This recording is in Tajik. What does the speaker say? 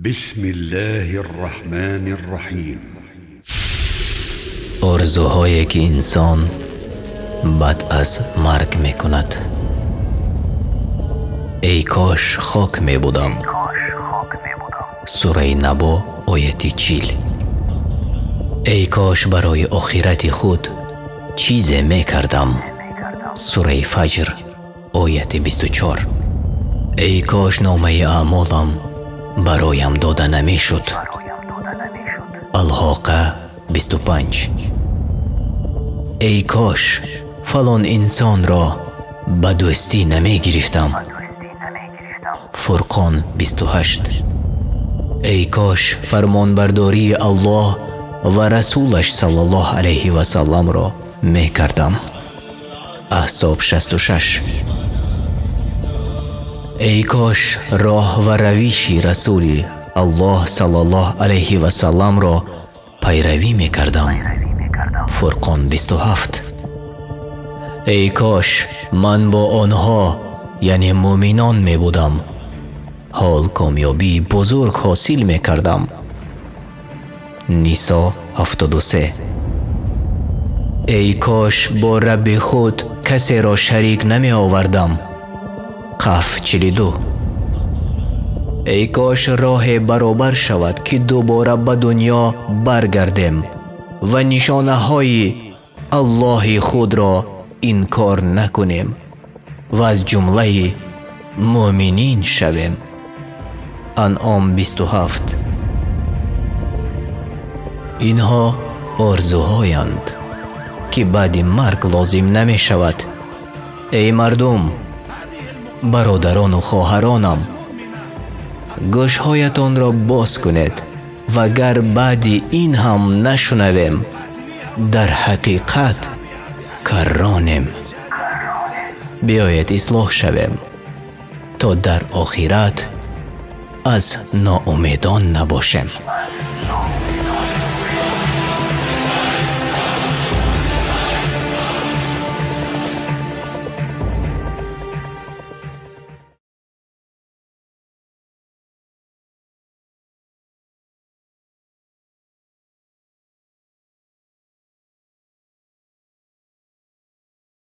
بسم الله الرحمن الرحيم. Орзуҳое ки инсон баъд аз марг мекунад. Эй кош хок мебудам. Сураи Набо, ояти 40. Эй кош барои охирати худ чизе мекардам. Сураи Фаҷр, ояти 24. Эй кош номаи аъмолам бароям дода намешуд. Алҳоқа, 25. Эй кош фалон инсонро ба дӯстӣ намегирифтам. Фурқон, 28. Эй кош фармонбардории Аллоҳ ва расулаш саллаллоҳу алайҳи васалламро мекардам. Аҳзоб, 66. Эй кош роҳ ва равиши расули Аллоҳ саллаллоҳу алайҳи васалламро пайравӣ мекардам. Фурқон, 27. Эй кош ман бо онҳо, яъне муъминон, мебудам, ҳол комёбии бузург ҳосил мекардам. Нисо, 73. Эй кош бо Рабби худ касеро шарик намеовардам. Қаф, 42. Эй кош роҳе баробар шавад, ки дубора ба дунё баргардем ва нишонаҳои Аллоҳи худро инкор накунем ва аз ҷумлаи муъминин шавем. Анъом, 27. Инҳо орзуҳоянд, ки баъди марг лозим намешавад. Эй мардум, бародарону хоҳаронам, гӯшҳоятонро боз кунед ва гар баъди ин ҳам нашунавем, дар ҳақиқат карронем. Биёед, ислоҳ шавем, то дар охират аз ноумедон набошем.